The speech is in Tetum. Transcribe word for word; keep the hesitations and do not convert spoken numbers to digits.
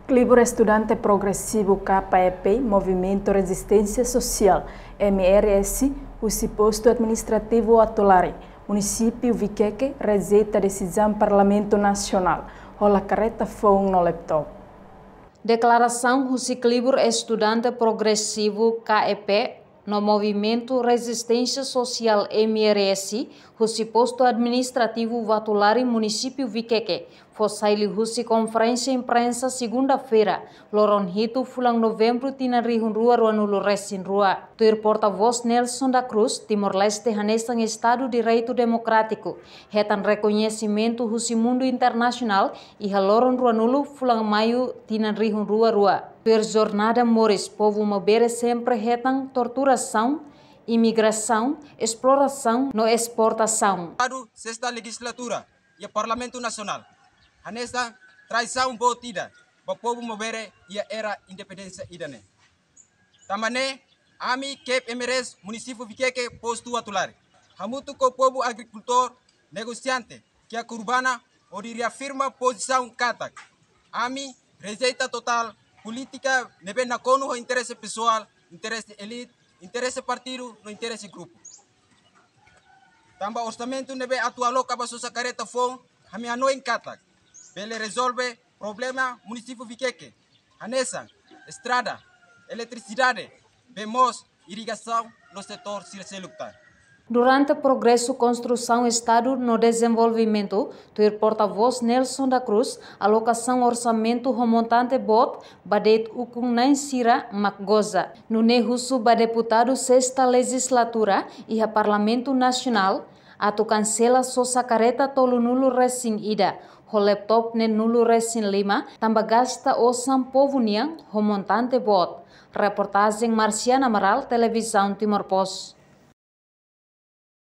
Klibur Estudante Progresivu K E P, Movimentu Rezisténsia Sosiál M R S, husi Postu Administrativu Uatolari, Munisípiu Viqueque, rejeita desizaun Parlamentu Nasionál hola karreta foun no laptop. Deklarasaun husi Klibur Estudante Progresivu K E P no Movimentu Rezisténsia Sosiál M R S, husi Postu Administrativu Uatolari, Munisípiu Viqueque, fó sai liuhusi konferénsia imprensa segunda-feira, loron hitu fulan Novembru tinan rihun rua rua nulu resin rua. Tuir porta-vós Nelson da Cruz, Timor-Leste hanesan Estadu Direitu Demokrátiku, hetan rekoñesimentu husi mundu internasionál iha loron rua nulu fulan Maiu tinan rihun rua rua. Tuir jornada moris, povu maubere sempre hetan torturasaun, imigrasaun, esplorasaun no esportasaun. Adu sesta lejizlatura iha Parlamentu Nasionál, hanesan traisaun boot ida ba povu maubere iha era independénsia ida-ne'e. Tanba ne'e, ami K E P M R S Munisípiu Viqueque Postu Uatolari, hamutuk ho povu agrikultór, negosiante, kiak urbana, hodi reafirma pozisaun katak ami rejeita totál polítika ne'ebé nakonu ho interese pesoál, interese elite, interese partidu no interese grupu. Tanba orsamentu ne'ebé atu aloka ba sosa karreta foun, ami hanoin katak bele rezolve problema Munisípiu Viqueque, hanesan estrada, eletrisidade, bee moos, irrigasaun no setór sira seluk tan. Durante progresu konstrusaun Estadu no dezenvolvimentu, tuir porta-vós Nelson da Cruz, alokasaun orsamentu ho montante boot ba de'it ukun-na'in sira mak goza. Nune'e husu ba deputadu sesta lejizlatura iha Parlamentu Nasionál atu kansela sosa karreta tolu nulu resin ida, ho laptop neen nulu resin lima, tanba gasta osan povu nian ho montante boot. Reportajen Marciana Amaral, Televizaun Timor Post.